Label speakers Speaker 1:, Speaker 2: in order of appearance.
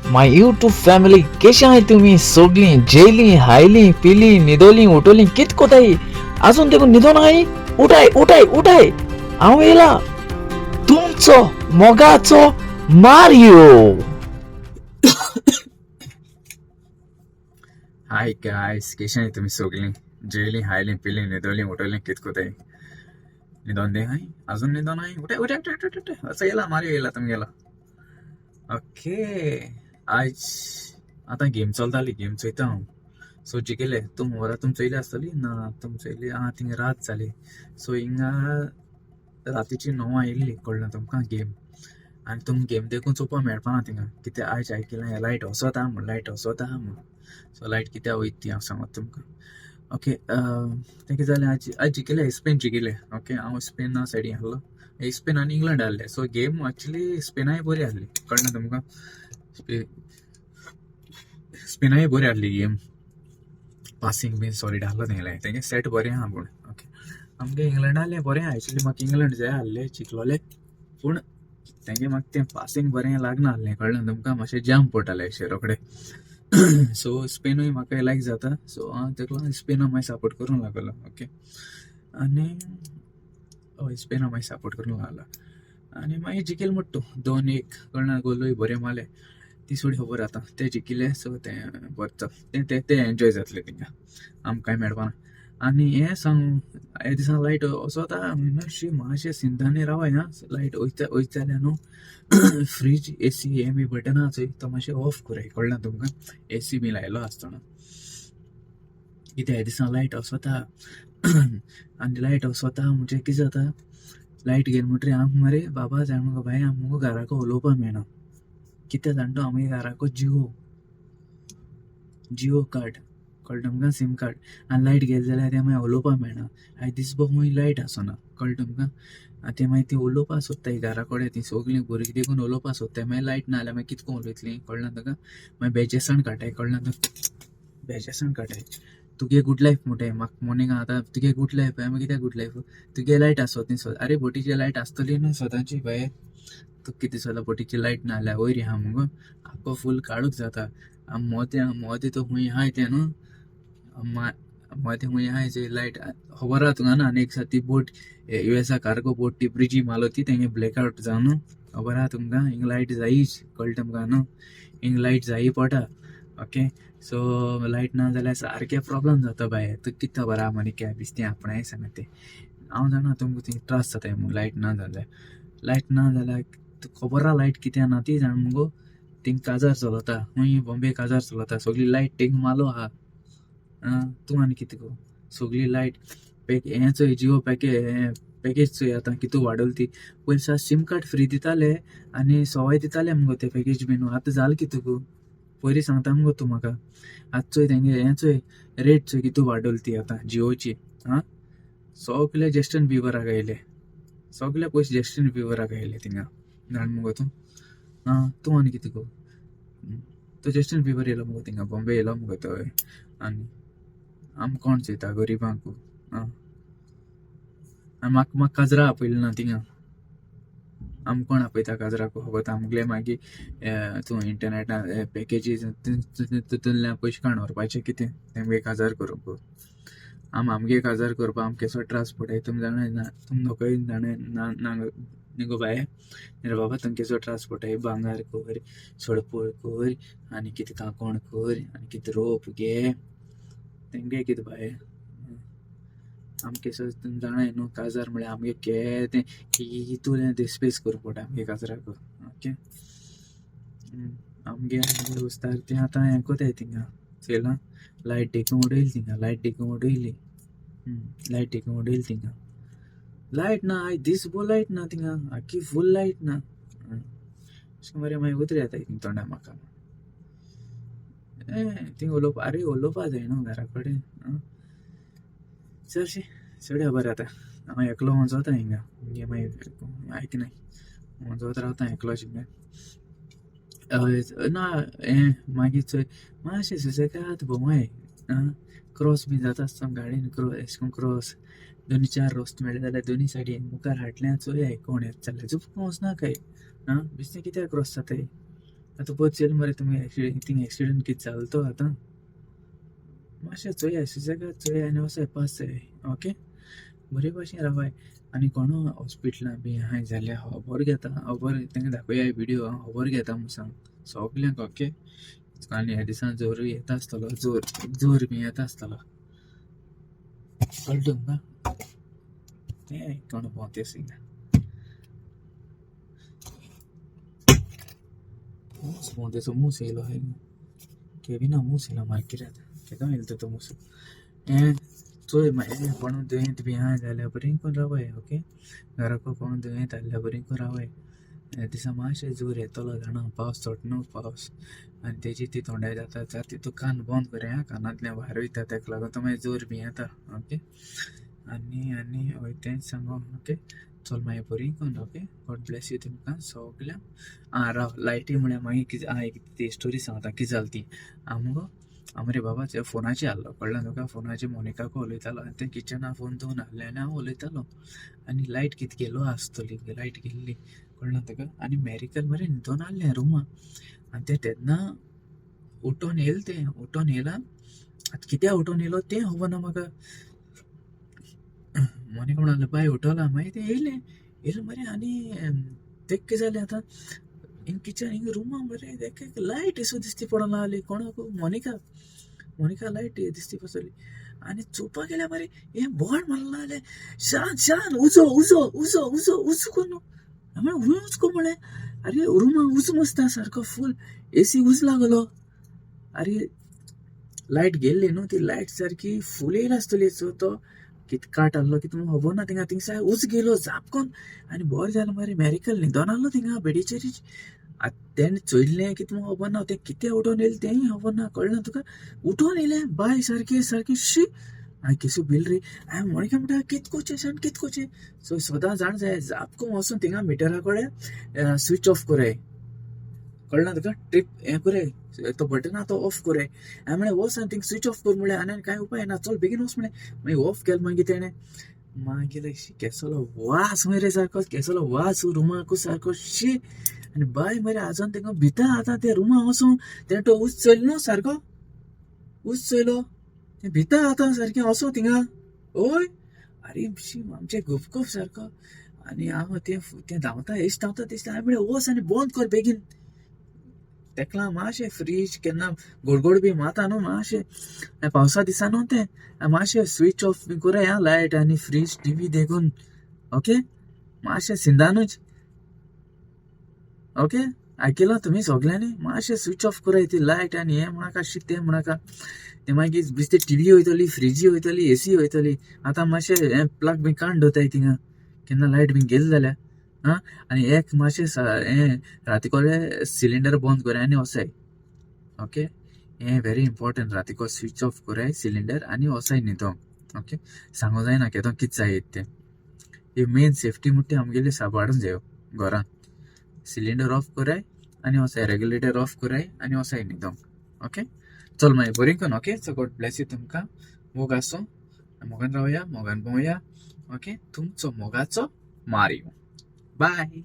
Speaker 1: My YouTube family, केशे आहाय तुमी सोगलीं? जेयलीं, हायलीं, पिलीं, न्हिदोलीं, उठोलीं, कित कोताय? आजून देखून न्हिदोन आहाय? उठाय उठाय उठाय, हांव येयला तुमचो मोगाचो मारियो.
Speaker 2: हाय गायस, केशे तुमी सोगलीं? जेयलीं, हायलीं, पिलीं, न्हिदोलीं, उठोलीं, कित कोताय? न्हिदोन दे हाय, अजून न्हिदोन हाय? उठाय उठाय उठाय उठाय उठाय, असं येला मारियो येयला तुमगेलो. ओके, आयज आतां गेम चलताली, गेम चोयता हांव. सो जिखले तुम वरा, तुम चोयली आसतली ना? तुम चोयली आं. थिंगा रात जाली, सो हिंगा रातीची 9 आयिल्ली, कळ्ळें तुमकां गेम? आनी तुम गेम देखून चोवपा मेळपाना थिंगा, कित्याक आयज आयकिलां लायट वचत आहा म्हूण, लायट वचत आहा म्हूण. सो लायट कित्याक वयता ती हांव सांगत तुमकां. ओके, तें कितें जालें, आयज आयज जिखले, स्पेन जिखले. ओके, हांव स्पेना सायडीन आहलो, स्पेन आनी इंग्लंड आहले. सो गेम एक्चुली स्पेनाय बरी आहली, कळ्ळें तुमकां? स्पेनाय बरी आहली गेम, पासिंग बीन सॉलिड आहलो तेंगेलें, तेंगे सेट बरें आहा पूण. ओके, आमगे इंग्लंडालें बरें आहा एक्चुली, म्हाका इंग्लंड जाय आहलें जिखलोलें, पूण तेंगे म्हाका तें पासिंग बरें लागना आहलें, कळ्ळें तुमकां? मातशें जाम पडटालें अशें रोखडें. सो स्पेनूय म्हाका लायक जाता, सो हांव तेका लागून स्पेना मागीर सपोर्ट करूंक लागलो. ओके, आनी हय, स्पेना मागीर सपोर्ट करूंक लागलो आनी मागीर जिखले म्हूट तूं 2-1, कळना, गोलूय बरें मारले. ती सोडी खबर आतां ते जिखले, सो तें बरें, तें तें तें एन्जॉय जातलें तिंगा, आमकां कांय मेळपाना. आनी हें सांग, हे दिसा लायट वचोता मातशी मातशें सिंतांनी रावाय आं. लायट वयता वयता जाल्यार न्हू फ्रीज, एसी हें बी बटन आहा चोय, तो मातशें ऑफ कराय, कळ्ळें तुमकां? एसी बी लायलो आसतना, कित्याक हे दिसा लायट वचोता आनी लायट वचोता म्हणजे कितें जाता, लायट गेली म्हणटरीर आमकां मरे बाबा जाण मुगो बाये, आमकां मुगो घराको उलोवपा मेळना. कित्याक जाण तूं? आमगे घराको जियो जियो कार्ड, कळटा तुमकां? सिम कार्ड, आनी लायट गेली जाल्यार तें मागीर उलोवपा मेळना. आयज दीसभर खूंय लायट आसना, कळटा तुमकां? आनी तें मागीर ती उलोवपा सोदताय घरा कडेन, ती सगळीं भुरगीं देखून उलोवपा सोदताय, मागीर लायट ना जाल्यार मागीर कितें करून उलयतलीं, कळना तुका? मागीर बेजेसाण काडटाय, कळना तुका? बेजेसाण काडटाय. तुगे गूड लायफ म्हणटाय म्हाका मॉर्निंग आतां, तुगे गूड लायफ. हांवें कित्याक गूड लायफ? तुगे लायट आसत न्ही. आरे, बोटीची लायट आसतली न्हू सदांची बाये, तुका कितें दिसता? बोटीची लायट ना जाल्यार वयर आहा मुगो, आख्खो फूल काळोख जाता. मोदें मोदें तो खूंय आहाय तें न्हू, मोदें खूंय आहाय जे लायट खबर आहा तुका ना? आनी एक ती बोट युएसा कार्गो बोट ती ब्रिजी मारलो ती तेंगे ब्लॅक आवट जावन न्हू, खबर आहा तुमकां? हिंग लायट जायीच, कळटा तुमकां न्हू? हिंग लायट जायी पडटा. ओके, सो लायट ना जाल्यार सारकें प्रोब्लम जाता बाये. तुका कितें खबर आहा मरे? काय बेश्टें आपणाय सांगता तें, हांव जाणा तुमकां थंय त्रास जाताय म्हूण. लायट ना जाल्यार, लायट ना जाल्यार खबर आहा लायट कित्याक ना ती जाण मुगो? थिंग काजार चलता खूंय, बॉम्बे काजार चलता, सगळी लायट थिंग मालो आहा. तूं आनी कितें गो, सगळी लायट पॅक हें चोय, जियो पॅके पॅकेज चोय आतां कितू वाडोवली ती. पयलीं सा सिम कार्ड फ्री दिताले आनी सवाय दिताले मुगो ते पॅकेज बीन, आतां जालें कितें गो? पयलीं सांगता मुगो तूं म्हाका. आतां चोय तेंगे हें चोय, रेट चोय कितू वाडोवली ती आतां जियोची. आं, सगळे जस्टीन बिबराक येयले, सगळे पयशे जस्टीन बिबराक येयले थिंगा, जाण मुगो तूं? आं, तूं आनी कितें गो? तो जस्टीन बिबर येयलो मुगो थिंगा, बॉम्बे येयलो मुगो तो, आनी आमकां कोण चोयता गरिबांकू? आं, आनी म्हाका म्हाका काजरा आपयलें ना थिंगा, आमकां कोण आपयता काजराक? फकत आमगेले मागीर तूं इंटरनेटार पॅकेजीस तितूंतल्यान पयशे काडून व्हरपाचें कितें तेमगे काजार करूंक? आम आमगे काजार करपाक आमकां केसो त्रास पडटाय तुमी जाणाय ना? तुम लोकय जाणाय ना ना न्ही गो बाये? रे बाबा, तुमकां केसो त्रास पडटाय? भांगर कर, सोडपोळ कर, आनी कितें कांकोण कर, आनी कितें रोप घे तेंगे कितें बाये, आमकां केसो तुमी जाणाय न्हू? काजार म्हळ्यार आमगे केदें कितूलें देस्पेस करूंक पडटा आमगे काजराक. ओके, आमगे वस्तार तें आतां हें कोताय थिंगा चोयलां, लायट टेकून उडयली थिंगा, लायट टेकून उडयली, लायट टेकून उडयली थिंगा. लायट ना आयज दीसभर, लायट ना थिंगा, आख्खी फूल लायट ना. अशें मरे, मागीर उतरी येता थिंग तोंडा म्हाका. ए थिंग उलोवपा, आरे उलोवपा जाय न्हू घरा कडेन. चडशें चड बरें आतां हांव एकलो वचोता हिंगा, मागीर मागीर आयकनाय, वचत रावता एकलो हिंगा. ना हें मागीर चोय, मातशें सुसेगाद भोंवय. आं, क्रॉस बी जाता आसतना गाडयेन क्रॉस, अशें करून क्रॉस दोनी चार रस्तो मेळ्ळे जाल्यार दोनी सायडीन मुखार हाडल्यान चोयाय कोण येता जाल्यार, चुपकून वचनाकाय. आं, बेश्टें कित्याक क्रॉस जाताय? आतां पळय चोयल मरे तुमी एक्सिडेंट थिंग एक्सिडेंट कितें जालो तो आतां मातशें चोया सुसेगाद चोया आनी वचाय पास जाय ओके बरे भाशेन रावाय आनी कोणू हॉस्पिटलां बी आहाय जाल्यार खबर घेता खबर तांकां दाखोवया विडियो खबर घेता म्हूण सांग सगल्यांक ओके. आनी ह्या दिसान जोरूय येता आसतलो जोर जोर बी येता आसतलो कळटा तुमकां तें कोण भोंवते हिंगा मूस भोंवतेचो मूस येयलो हिंगा केविना मूस येयलो मार्केटांत केदो येयलो तो मूस हें चोय मागीर कोण दुयेंत बी आहा जाल्यार बरी करून रावाय ओके घराको कोण दुयेंत आहल्यार बरी करून रावाय. ह्या दिसा मातशें जोर येतलो जाणा पावस चोड न्हू पावस आनी तेजी ती थोंडाय जाता जाता तितू कान बंद कर आं कानांतल्यान भायर वयता तेका लागून तो मागीर जोर बी येता ओके. आनी आनी हय तेंच सांगो ओके चल मागीर बरी करून ओके गॉड ब्लेस you तुमकां सगल्यांक. आं राव लायटी म्हळ्यार मागीर कितें आं एक ती स्टोरी सांगता कितें जाली ती. हांव मुगो हांव मरे बाबा फोनाचेर आहलो कळ्ळें तुका फोनाचेर मोनिकाको उलयतालो आनी तें किचना फोन दवरून आहलें आनी हांव उलयतालो आनी लायट कितें गेलो आसतली लायट गेल्ली कळ्ळें तुका आनी मॅरिकल मरे न्हिदोन आहलें रुमा आनी तें तेन्ना उठोन येयलें तें उठोन येयलां आतां कित्याक उठोन येयलो तें खबर ना म्हाका. मोनिका म्हणलें बाय उठोलां मागीर तें येयलें येयलें मरे आनी तेका कितें जालें आतां हिंग किचन हिंग रुमा मरे तेका एक लायट सो दिसती पडोन लागली कोणाक मोनिका मोनिका लायट दिसती पडली आनी चोवपाक गेल्यार मरे हें बोवाळ मारला लागलें शान शान उजो उजो उजो उजो उजो करून हांवें उज को म्हळें अरे रुमा उजो मसता सारको फूल एसी उज लागलो. अरे लायट गेल्ली न्हू ती लायट सारकी फूल येयला आसतली सो तो कित काट आहलो कितें म्हूण खबर ना थिंगा थिंगसाय उज गेलो जापकोन आनी बरें जालें मरे मॅरिकल न्हिदोन आहलो थिंगा बेडीचेर. आतां तेणें चोयलें कितें म्हूण खबर ना तें कितें उठोन येयलें तेंय खबर ना कळ्ळें तुका उठोन येयलें बाय सारकें सारकें शी हांवें केसो भिल रे. हांवें मोनिका म्हणटा कित कोचें शान कित कोचें सो सदां जाण जाय जापको वचून थिंगा मिटरा कडेन स्विच ऑफ कोराय कळ्ळें तुका ट्रीप हें कोराय तो बटन आहा तो ऑफ कोराय. हांवें म्हणलें वच आनी थिंग स्विच ऑफ कर म्हणलें आनी कांय उपाय ना चल बेगीन वच म्हणलें मागीर ऑफ केलें मागीर तेणें मागीर केसलो वास मरे सारको केसलो वास रुमाकू सारको शी. आनी बाय मरे आजून तांकां भिता आतां ते रुमा वचून तेणें तो उज चोयलो न्हू सारको उज चोयलो तें भिता आतां सारकें वचूं थिंगा हय. अरे शी आमचें गुपगुप सारको आनी हांव तें तें धांवता हेच धांवता दिसता. हांवें म्हणलें वच आनी बंद कर बेगीन तेकला मातशें फ्रीज केन्ना गोडगोड बी मारता न्हू मातशें पावसा दिसा न्हू तें मातशें स्विच ऑफ बी कोराय आं लायट आनी फ्रीज टिवी देखून ओके मातशें सिंदानूच ओके आयकलां तुमी सगल्यांनी मातशें स्विच ऑफ कोराय ती लायट आनी हें म्हणाका शी तें म्हणाका तें मागीर बेश्टी टिवी वयतली फ्रिजी वयतली एसी वयतली. आतां मातशें हें प्लग बी काडून दवरताय थिंगा केन्ना लायट बी गेली जाल्यार आं. आनी एक मातशें हें राती कडेन सिलिंडर बंद कोराय आनी वचाय ओके हें व्हेरी इम्पोर्टंट रातीको स्विच ऑफ कोराय सिलिंडर आनी वचाय न्हिदोंक ओके सांगू जायना केदो कितें जायत तें. ही मेन सेफ्टी म्हणटा ती आमगेली सांबाळूंक जायो घरांत सिलिंडर ऑफ कोराय आनी वचाय रेगुलेटर ऑफ कोराय आनी वचाय न्हिदोंक ओके. चल मागीर बरी करून okay. So God bless you तुमकां मोग आसूं मोगान रावया मोगान भोंवया ओके. तुमचो मोगाचो मारियो बाय.